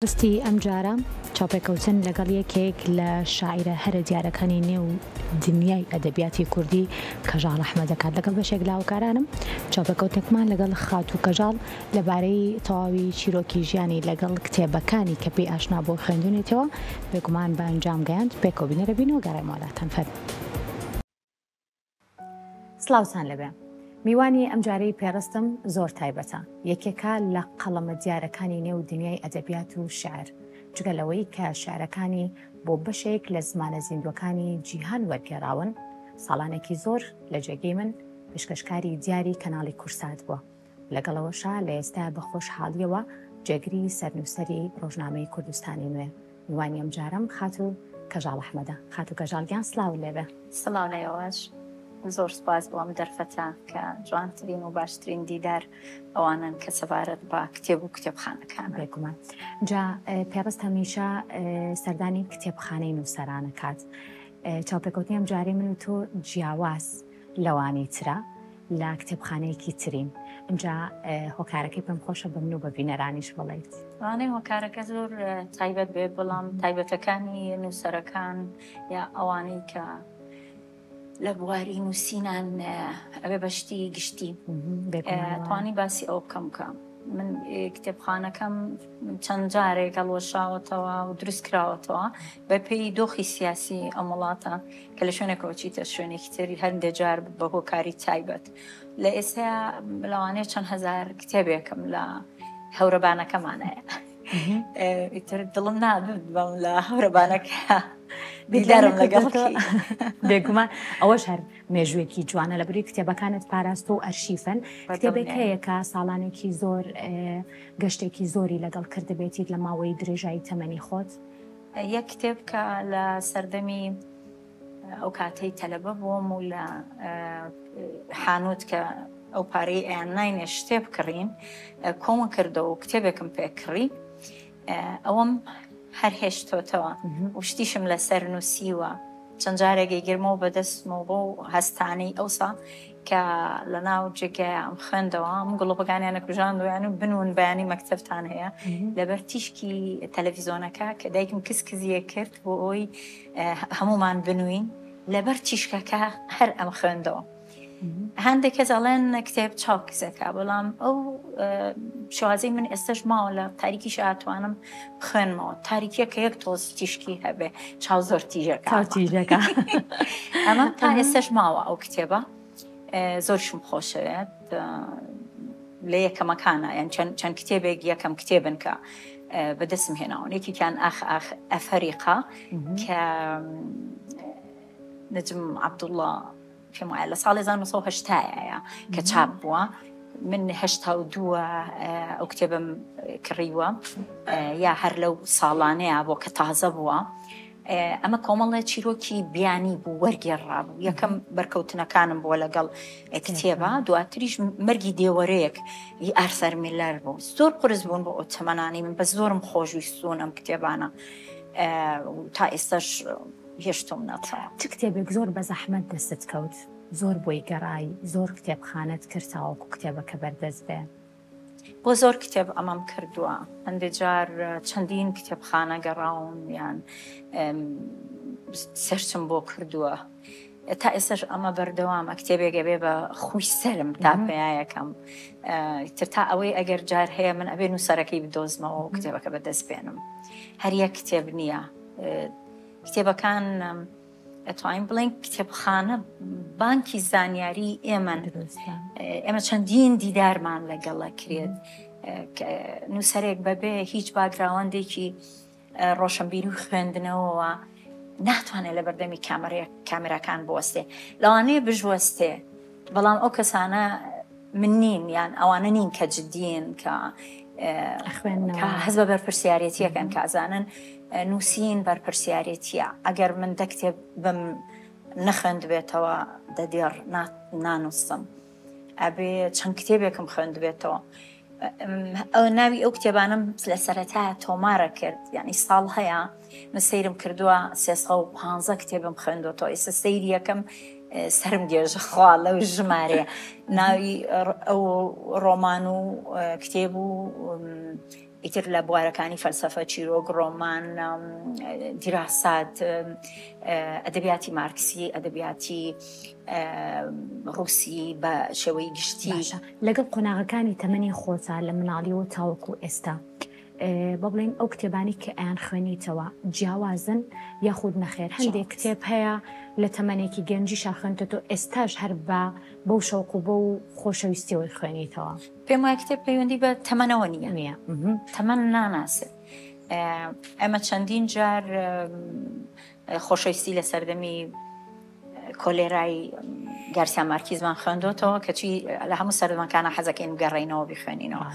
ڕستی ئەمجارە چاوپێکەوتن لەگەڵ یەکێک لە شاعیرە هەرە دیارەکانی نێو دنیای ئەدەبیاتی کوردی کەژاڵ ئەحمەد دەکات. لەگەڵ بەشێک لە هاوکارانم چاوپێکەوتنێکمان لەگەڵ خاتوو کەژاڵ لەبارەی تەواوی چیرۆکی ژیانی لەگەڵ کتێبەکانی کە پێی ئاشنا بووە خوێندوونێتەوە بێگومان بە ئەنجام گەیاند. پێکەوە بینەرە بین و گەڕێمەوە لاتان فەرموو. سڵاوتان لێبێ. میوانی ئەمجارەی پێڕستم زۆر تایبەتە، یەکێکە لە قەڵەمە دیارەکانی نێو دنیای ئەدەبیات و شیعر، جگە لەوەی کە شیعرەکانی بۆ بەشێک لە زمانە زیندووەکانی جیهان وەرگێڕاون، ساڵانێکی زۆر لە جێگەی من پێشکەشکاری دیاری کەناڵی کورسات بووە. لەگەڵ ئەوەشا لە ئێستا بە خۆشحاڵیەوە جێگری سەرنووسەری ڕۆژنامەی کوردستانی نوێ. میوانی ئەمجارەم خاتوو کەژاڵ ئەحمەدە. خاتوو کەژاڵ گیان سڵاوت لێبێ. سڵاو لە ئێوەش. زۆر سوپاس بۆ ئەم دەرفەتە کە جوانترین و باشترین دیدار ئەوانەن کە سەبارەت بە کتێب و کتێبخانەکانن. بێگومان. جا پێڕست هەمیشە سەردانی کتێبخانەی نووسەران ئەکات. چاوپێکەوتنی ئەمجارەی من و تۆ جیاواز لەوانی ترە. لە کتێبخانەیەکی ترین ئینجا هۆکارەکەی پێم خۆشە بە من و بە بینەرانیش بڵێیت. لەوانەیە هۆکارەکە زۆر تایبەت بێت بەڵام تایبەتەکانی نووسەرەکان یا ئەوانەی کە لە بواری نووسینان ئەوێ بە شتی گشتی توانی باسی ئەو بکەم کە من کتێبخانەکەم چەند جارێک هەڵوەشاوەتەوە و دروست کراوەتەوە بە پێی دۆخی سیاسی ئەم وڵاتە کە لە شوێنێکەوە چیتە شوێنێکی تر هەندێ جار بە هۆکاری تایبەت لە ئێستا لەوانەیە چەند هەزار کتێبێکم لە هەورەبانەکەمانەیە ئیتر دڵم نابێت بەم لە هەورەبانەکە دیدارم لەگەڵ بێگومان ئەوەش هەر مێژوویەکی جوانە لە بری کتێبەکانت پاراستۆ و ئەرشیفن کتێبێک هەیە کە ساڵانێکی زۆر گەشتێکی زۆری لەگەڵ کردبێتیت لە ماوەی درێژایی تەمەنی خۆت؟ یەک کتێب کە لە سەردەمی ئەو کاتەی تەلەبە بووم و لە حانوت کە ئەو پارەی ئەیان ناینێ شتێ بکڕین کۆمە کردەوە و کتێبێکم پێ کڕی ئەوەم هەر هێشتۆتەوە و شتیشم لەسەر نووسیوە چەند جارێک ئەیگرمەوە بەدەستمەوە بەو هەستانەی ئەوسا کە لە ناو جێگایە ئەم خوێندەوە ئەم گوڵۆپەکانیانە کوژاندویان و بنون بەیانی مەکتەبتان هەیە لەبەر تیشکی تەلەڤیزۆنەکە کە دایکم کز کزیە کرد بۆ ئەوی هەمومان بنوین لەبەر تیشکەکە هەر ئەم خوێندەوە هەندێک کەس ئەڵێن کتێب چاو کزەکە بەڵام ئەو شێوازەی من ئێستش ماوە لە تاریکیش ئاتوانم بخوێنمەوە تاریکیە کە یەک تۆز تیشکی هەبێ چاو زۆر تیژەکە تیژەکە ئەمە تا ئێستش ماوە ئەو کتێبە زۆرشم خۆشەوێت لە یەکەمەکانە یان چەند کتێبێک یەکەم کتێبن کە بەدەستم هێناون یەکێکیان ئاخ ئاخ ئەفەریقا کە نەجم عەبدوڵڵا پێم وایە لە ساڵی 1970 کە چاپ بووە من 82 ئەو کتێبم کڕیوە یا هەر لەو ساڵانەیە بۆ کە تازە بووە ئەمە کۆمەڵە چیرۆکی بیانی بوو وەرگێڕا بوو یەکەم بەرکەوتنەکانم بووە لەگەڵ کتێبە دواتریش مەرگی دێوەرەیەک ی ئارسەر میلەر بوو زۆر قرس بوون بۆ ئەو تەمەنانی من بە زۆرم خۆشویستون ئەم کتێبانە تا ئێستاش هێشتومنەتەوە. چ کتێبێک زۆر بە زەحمەت دەستت کەوت؟ زۆر بۆی گەڕای، زۆر کتێبخانەت کرد تاوەکو کتێبەکە بەردەست بێ؟ بۆ زۆر کتێب ئەمەم کردووە، هەندێ جار چەندین کتێبخانە گەڕاوم یان سێرچم بۆ کردووە. تا ئێستاش ئەمە بەردەوامە، کتێبێک ئەبێ بە خووی سەرم تا پەیایەکەم. تر تا ئەوەی ئەگەر جار هەیە من ئەبێ نووسەرەکەی بدۆزمەوە و کتێبەکە بەدەست بێنم. هەر یەک کتێب نییە. کتێبەکان ئەتوانین بڵێن کتێبخانە بانکی زانیاری ئێمەن ئێمە چەندین دیدارمان لەگەڵە کرێت نووسەرێک بەبێ هیچ باگراوەندێکی ڕۆشنبیری و خوێندنەوەوە ناتوانێت لە بەردەمی کامێراکان بوەستێ لەوانەیە بژوەستێ بەڵام ئەو کەسانە من نیم یان ئەوانە نین کە جدین کە هەز بە بەرپرسیارەتیەکەن کە ئەزانن نووسین بەرپرسیارەتیە ئەگەر من دە کتێب بم نەخوێندبێتەوە دە دێڕ نانووسم ئەبێ چەند کتێبێکم خوێندبێتەوە ئەو ناوی ئەو کتێبانم لە سەرەتا تۆمارە کرد یعنی ساڵ هەیە من سەیرم کردووە 315 کتێبم خوێندوەتەوە ئێستا سەیری یەکەم سرم گێژە خوا لەو ژمارەیە ناوی ئەو ڕۆمان و کتێب و ئیتر لە بوارەکانی فەلسەفە، چیرۆک، ڕۆمان، دیراسات، ئەدەبیاتی مارکسی، ئەدەبیاتی ڕووسی بە شێوەی گشتی. باشە لەگەڵ قۆناغەکانی تەمەنی خۆتا لە مناڵیەوە تاوەکو ئێستا با بڵێین ئەو کتێبانەی کە ئەیان خوێنیتەوە جیاوازن یاخود نەخێر هەندێک کتێب هەیە لە تەمەنێکی گەنجیشا خوێنتەوە ئێستاش هەر بە بەو شەوق و بەو خۆشەویستیەوەی خوێنیتەوە؟ پێم وایە کتێب پەیوەندی بە تەمەنەوە نییە نییە تەمەن ناناسێت ئێمە چەندین جار خۆشەویستی لە سەردەمی کۆلێرای گارسیا مارکیزمان خوێندۆتەوە کەچی لە هەموو سەردەمەکانە حەزەکەین بگەڕێینەوە بیخوێنینەوە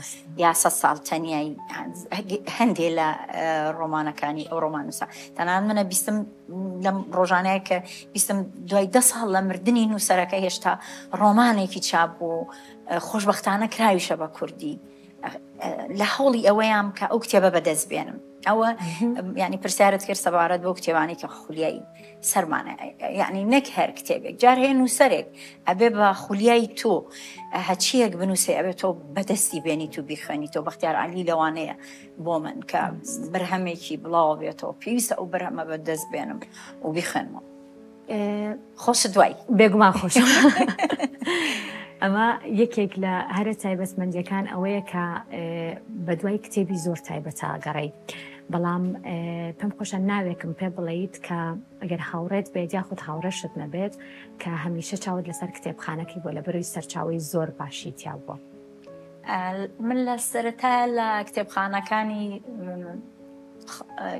یا سە ساڵ تەنیای هەندێ لە ڕۆمانەکانی ئەو ڕۆمانوسە تەنان منە بیستم لەم ڕۆژانەیە کە بیستم دوای دە ساڵ لە مردنی نووسەرەکە هێشتا ڕۆمانێکی چاپ بوو خۆشبەختانە کراویشە بە کوردی لە هەوڵی ئەوەیان کە ئەو کتێبە بەدەست بێنم ئەوە ینی پرسیارت کرد سەبارەت بۆ کتێبانی کە خولیایی سەرمانە یعنی نەک هەر کتێبێک جار هەیە نووسەرێک ئەبێ بە خولیای تۆ هەچیەک بنووسێ ئەبێت تۆ بەدەستی بێنیت و بیخوێنی تۆ بەختیار علی لەوانەیە بۆ من کە بەرهەمێکی بڵاوە بێتەوە پێویستە ئەو بەرهەمە بەدەست بێنم و بیخوێنمەوە. خۆش دوای بێگومان خۆش ئەمە یەکێک لە هەرە تایبەتمەندیەکان ئەوەیە کە بە دوای کتێبی زۆر تایبەتە گەڕی بەڵام پێم خۆشە ناوێکم پێ بڵیت کە ئەگەر هاوڕێت بێت یاخود هاوڕێشت نەبێت کە هەمیشە چاوت لەسەر کتێبخانەکەی بۆ لە بەرەوەی سەرچاوی زۆر باشی تیا بووە. من لە سەرەتا لە کتێبخانەکانی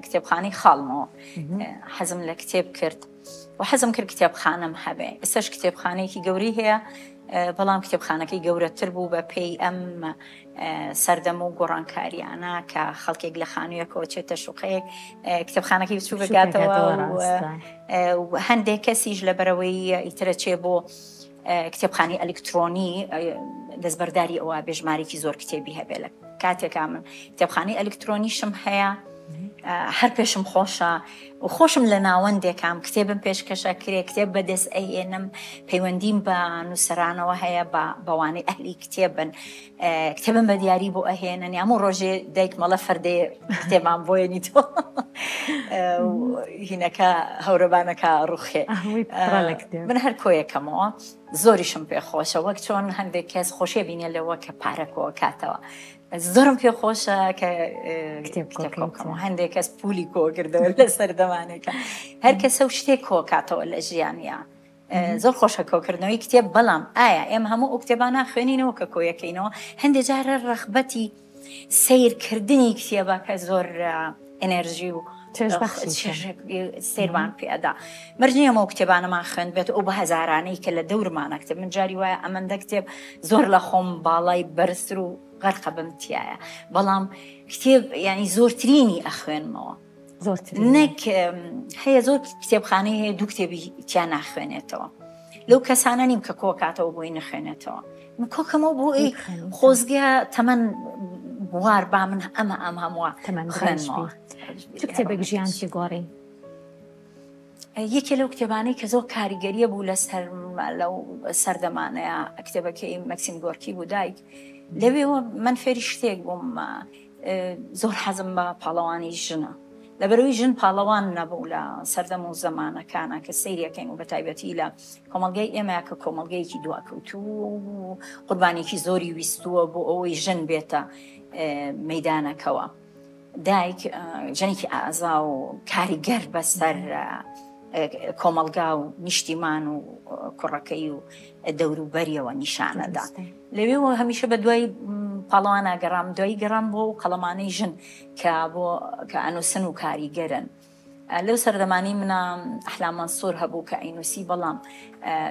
کتێبخانەی خاڵمەوە حەزم لە کتێب کرد و حەزم کرد کتێبخانەم هەبێ ئێستاش کتێبخانەیەکی گەورەی هەیە بەڵام کتێبخانەکەی گەورەتر بوو بە پێی ئەم سەردەم و گۆڕانکاریانە کە خەڵکێک لە خانوویەکەوە چێتە شوقەیەک کتێبخانەکەی بچوو بگاتەوە هەندێک کەسیش لە بەرەوەی ئیترە چێ بۆ کتێبخانەی ئەلکترۆنی دەستبەرداری ئەوە بێ ژمارێکی زۆر کتێبی هەبێ لە کاتێکا من کتێبخانەی ئەلکترۆنیشم هەیە هەر پێشم خۆشە و خۆشم لە ناوەندێکام کتێبم پێشکەشە کرێ کتێب بەدەست ئەهێنم پەیوەندیم بە نووسەرانەوە هەیە بە بەوانەی ئەهلی کتێبن کتێبم بە دیاری بۆ ئەهێنن یامو ڕۆژێ دایک مەڵە فەردێ کتێبان بۆیەنی تۆ هینەکە هەورەبانەکە ڕوخێ من هەر کۆیەکەمەوە زۆریشم پێ خۆشە وەک چۆن هەندێک کەس خۆشیە بینێ لەوە کە پارە کۆکاتەوە زۆرم پێ خۆشە کە کتێب کۆکەمەوە هەندێک کەس پولی کۆکردەوە لە سەردەمانێکە هەر کەسە و شتێک کۆکاتەوە لە ژیانیا زۆر خۆشە کۆکردنەوەی کتێب بەڵام ئایا ئێمە هەموو ئەو کتێبانە خوێنینەوە کە کۆیەکەینەوە هەندێک جارە ڕەخبەتی سیرکردنی کتێبەکە زۆر ئەنەرژی و سێروان پێدا مەرج نییە ئەو کتێبانەمان خوێند بێت ئەو بە هەزارانەی کە لە دەورمانە کتێب من جاری وایە ئەمەندە کتێب زۆر لە خۆم باڵای بەرزتر و غەرقە بم تایە بەڵام کتێب ینی زۆرترینی ئەخوێنمەوە نەک هەیە زۆر کتێبخانەی هەیە دوو کتێبی تیا ناخوێنێتەوە لەو کەسانە نیم کە کۆکاتەوە بۆی نەخوێنێتەوە من کۆکەمەوە بۆ ئەی خۆزگە تەمەن بوار با من ئەمە ئەم هەمووە تەمەن خوێنمەوە چ کتێبێک ژیانتی گۆڕی؟ یەکێ لەو کتێبانەی کە زۆر کاریگەریە بوو لەسەر لەو سەردەمانەیە کتێبەکەی مەکسیم گۆرکی بوو دایک لەوێوە من فێری شتێک بووم زۆر حەزم بە پاڵەوانی ژنە لەبەرەوەی ژن پاڵەوان نەبوو لە سەردەم و زەمانەکانە کە سەیرەکەین و بە تایبەتی لە کۆمەڵگای ئێمە کە کۆمەڵگەیەکی دواکەوتوو و قوربانێکی زۆری ویستووە بۆ ئەوەی ژن بێتە مەدانەکەوە دایک ژنێکی ئازا و کاریگەر بەسەر کۆمەڵگا و نیشتیمان و کوڕەکەی و دەوروبەریەوە نیشانەدا. لەوێوە هەمیشە بە دوای پاڵەوانە گەڕام دوایی گەڕام بۆ قەڵەمانەی ژن کە بۆ کە ئەنووسن و کاریگەرن. لەو سەردەمانی منە ئەحلام مەنسوور هەبوو کە ئەینوسی بەڵام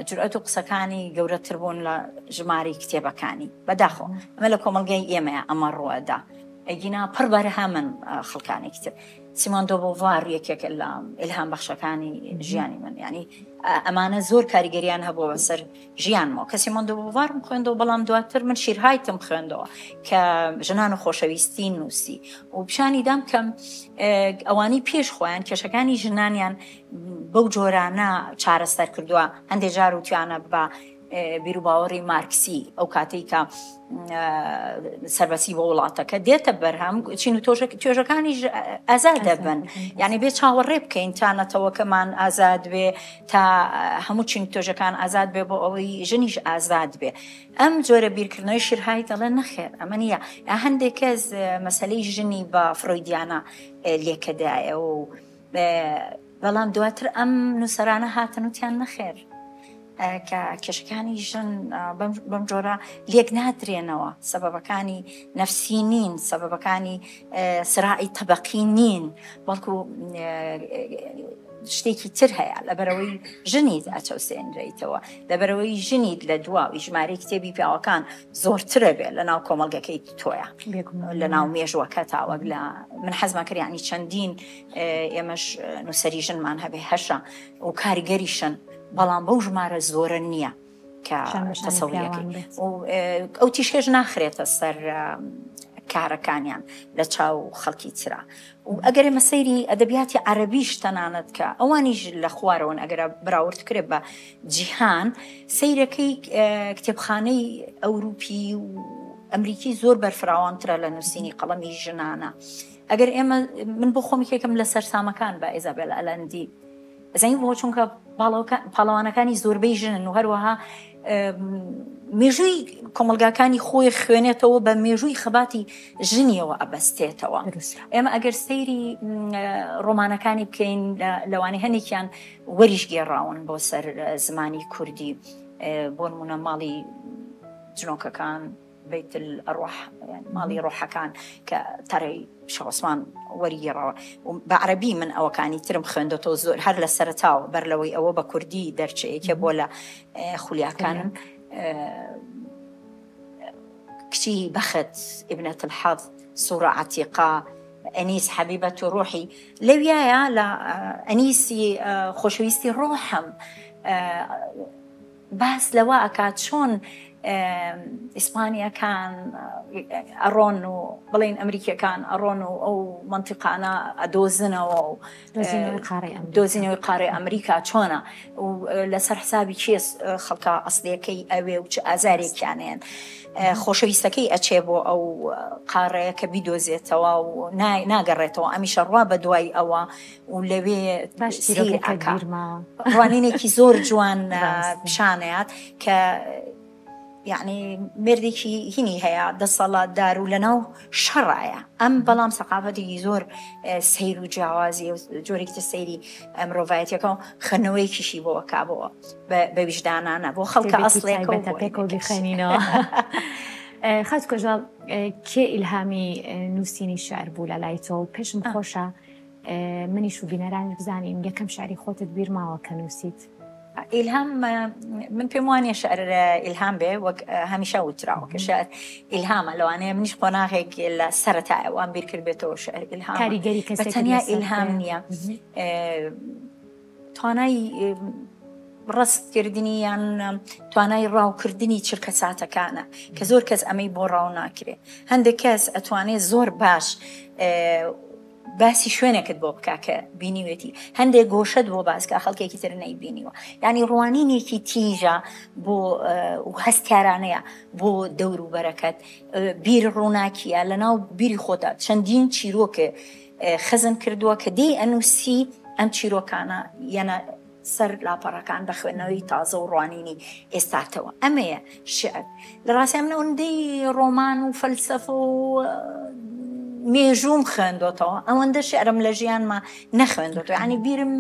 جورئەت و قسەکانی گەورەتر بوون لە ژمارەی کتێبەکانی بەداخۆ ئەمە لە کۆمەڵگای ئێمەیە ئەمە ڕوەدا ئەگینا پڕ بەرهەمن خەڵکانێکی تر سیمۆن دۆبۆڤوار یەکێکە لە ئیلهام بەخشەکانی ژیانی من ینی ئەمانە زۆر کاریگەریان هەبووە بەسەر ژیانمەوە کە سیمۆن دۆبۆڤوارم خوێندەوە بەڵام دواتر من شیرهایتم خوێندەوە کە ژنان و خۆشەویستی نووسی و پیشانی دام کەم ئەوانەی پێش خۆیان کێشەکانی ژنانیان بەو جۆرانە چارەسەر کردووە هەندێک جار وتیانە بە بیروباوەڕی مارکسی ئەو کاتەی کە سەربەسی بۆ وڵاتەکە دێتە بەرهەم چین و توێژەکانیش ئازاد دەبن یعنی بێ چاوەڕێ بکەین تا نەتەوەکەمان ئازاد بێ تا هەموو چین توێژەکان ئازاد بێ بۆ ئەوەی ژنیش ئازاد بێ ئەم جۆرە بیرکردنەوەی شیرهای دەڵێ نەخێر ئەمە نییە هەندێک کەس مەسلەی ژنی بە فرۆیدیانە لێکەدایەوە و بەڵام دواتر ئەم نووسەرانە هاتن وتیان نەخێر کە کێشەکانی ژن بەم جۆرە لێک نادرێنەوە سەبەبەکانی نەفسی نین سەبەبەکانی سراعی تەبقی نین بەڵکو شتێکی تر هەیە لەبەرەوەی ژنیت ئەچەوسێنرێیتەوە لەبەرەوەی ژنیت لە دواوی ژمارەی کتێبی پیاوەکان زۆرترە بێ لە ناو کۆمەڵگەکەی تۆیە لە ناو مێژوەکە تاوەک لە من حەزمە کرد ینی چەندین ئێمەش نووسەری ژنمان هەبێ هەشە و کاریگەریشن بەڵام بەو ژمارە زۆرە نییە کە تەسەوریەکەی ئەو تیشکەش ناخرێتە سەر کارەکانیان لە چاو خەڵکی ترا و ئەگەر ئێمە سەیری ئەدەبیاتی عەرەبیش تەنانەت کە ئەوانیش لە خوارەوەن ئەگەر براورد کرێ بە جیهان سەیرەکەی کتێبخانەی ئەوروپی و ئەمریکی زۆر بەرفراوانترە لە نووسینی قەڵەمی ژنانە ئەگەر ئێمە من بۆ خۆم یەکێکم لە سەرسامەکان بە ئیزابێل ئەلەندی ئەزانی بۆ چونکە پاڵەوانەکانی زۆربەی ژنن و هەروەها مێژووی کۆمەلگاکانی خۆی خوێنێتەوە بە مێژووی خەباتی ژنیەوە ئەبەستێتەوە ئێمە ئەگەر سەیری ڕۆمانەکانی بکەین لەوانەیە هەنێکیان وەریش گێڕاون بۆ سەر زمانی کوردی بۆ نمونە ماڵی جنۆکەکان بەیت الارواح ماڵی ڕۆحەکان کە تەڕی شەوەسمان وەریگێڕاوە بە عەرەبی من ئەوەکانی ترم خوێندۆتەوە زۆر هەر لە سەرەتاوە بەر لەوەی ئەوە بە کوردی دەرچێ یەکێ بۆ لە خولیاکانم کچی بەخت ابنة الحظ سورە عەتیقە ئەنیس حەبیبەت و ڕۆحی لەویایە لە ئەنیسی خۆشەویستی ڕۆحم باس لەوە ئەکات چۆن ئیسپانیەکان ئەڕۆن و بڵین ئەمریکیەکان ئەڕۆن و ئەو منتیقانە ئەدۆزنەوە و دۆزینەوەی قارەی ئەمریکا چۆنە و لەسەر حسابی کێ خەڵکە ئەسلەکەی ئەوێ و چ ئازارێکیانێن خۆشەویستەکەی ئەچێ بۆ ئەو قاڕەیە کە بیدۆزێتەوە و ناگەڕێتەوە ئەمیشە ڕوا بە دوای ئەوە و لەوێ باش چیرۆکەکە بیرماوە. ڕوانینێکی زۆر جوان پیشانەیات کە یعنی مێردێکی هینی هەیە دەسەڵاتدار و لەناو شەڕایە ئەم بەڵام سەقافەتێکی زۆر سەیر و جیاوازی و جۆرێکی تر سەیری مرۆڤایەتەکە و خوێندنەوەیەکیشی بۆ کابەوە بە ویژدانانە بۆ خەڵکە ئەسڵێکەوە پێکەوە بیخوێنینەوە. خاتوو کەژاڵ کێ ئیلهامی نووسینی شعر بوو لە لای تۆ پێشم خۆشە منیش و بینەرانیش بزانین یەکەم شعری خۆتت بیر ماوە کە نووسیت؟ ئیلهام من پێم وانە شعر ئیلهام بێ وەک هەمیشە وتراوە کە شعر ئیلهامە لەوانەیە منیش قۆناغێک لە سەرەتا وام بیر کرد بێتەوە شعر ئیلهام کاریگەری کەسێک تەنیا ئیلهام نییە توانای ڕەستکردنی یان توانای ڕاوکردنی چرکە ساتەکانە کە زۆر کەس ئەمەی بۆ ڕاو ناکرێ هەندێک کەس ئەتوانێت زۆر باش باسی شوێنێکت بۆ بکا کە بینیوێتی هەندێک گۆشەت بۆ باس کا خەڵکێکی تر نەیبینیوە یعنی ڕوانینێکی تیژە بۆ هەستیارانەیە بۆ دەور و بەرەکەت بیر ڕووناکیە لەناو بیری خۆتا چەندین چیرۆکێ خەزن کردووە کە دێی ئەنووسی ئەم چیرۆکانە یەنە سەر لاپەڕەکان بە خوێندنەوەی تازە و ڕوانینی ئێستاتەوە. ئەمەیە شیعر. لە ڕاستیا من ئەوەندەی ڕۆمان و فەلسەفە و مێژووم خوێندۆتەوە ئەوەندە شیعرم لە ژیانما نەخوێندۆتەوە. یانی بیرم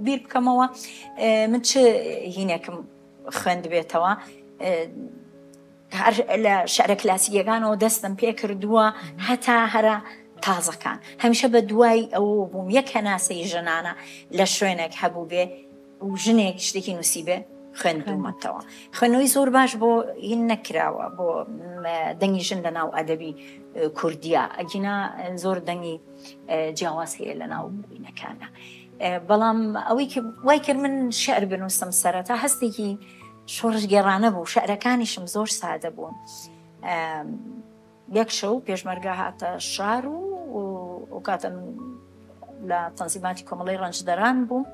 بیر بکەمەوە من چ هینێکم خوێندبێتەوە هەر لە شعرە کلاسیکیەکانەوە دەستم پێکردووە هەتا هەرە تازەکان هەمیشە بە دوای ئەوە بووم یەک هەناسەی ژنانە لە شوێنێک هەبوو بێ و ژنێک شتێکی نووسی بێ خوێندومەتەوە خوێندنەوەی زۆر باش بۆ هین نەکراوە بۆ دەنگی ژن لە ناو ئەدەبی کوردیا ئەگینا زۆر دەنگی جیاواز هەیە لە ناو بینەکانە بەڵام ئەوەی وای کرد من شعر بنووسم سەرەتا هەستێکی شۆڕشگێڕانە بوو، شعرەکانیشم زۆر سادە بوون. یەک شەو پێشمەرگە هاتە شار و ئەو کاتە من لە تەنزیماتی کۆمەڵەی ڕەنجدەران بووم،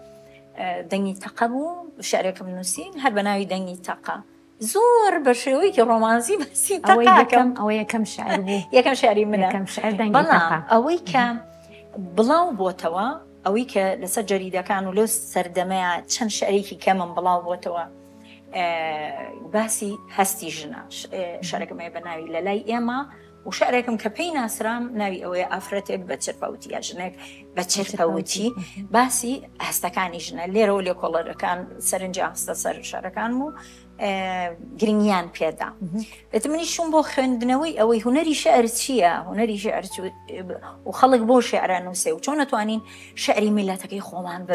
دەنگی تەقە بوو، شعرێکم نووسین هەر بە ناوی دەنگی تەقە. زۆر بە شێوەیەکی ڕۆمانسی باسی تەقاکەم. ئەوە یەکەم شعر بوو. یەکەم شعری منە. یەکەم شعر دەنگی بەڵام تەقا. ئەوەی کە بڵاو بۆتەوە، ئەوەی کە لەسەر جەریدەکان و لەو سەردەمەیە چەند شعرێکی کەمم بڵاو بۆتەوە، باسی هەستی ژنە. شعرێکم هەیە بە ناوی لە لای ئێمە و شعرێکم کە پێی ناسرام ناوی ئەوەیە ئافرەتێک بە چرپەوتی یا ژنێک بە چرپەوتی، باسی هەستەکانی ژنە. لێرەوە لێکۆڵەرەکان سەرنجیان خستە سەر شعرەکانم و گرنگیان پێدا. ئێتر منیش چووم بۆ خوێندنەوەی ئەوەی هونەری شعر چییە، هونەری شعر و خەڵک بۆ شعرە نووسێ و چۆن ئەتوانین شعری میللەتەکەی خۆمان ببەین.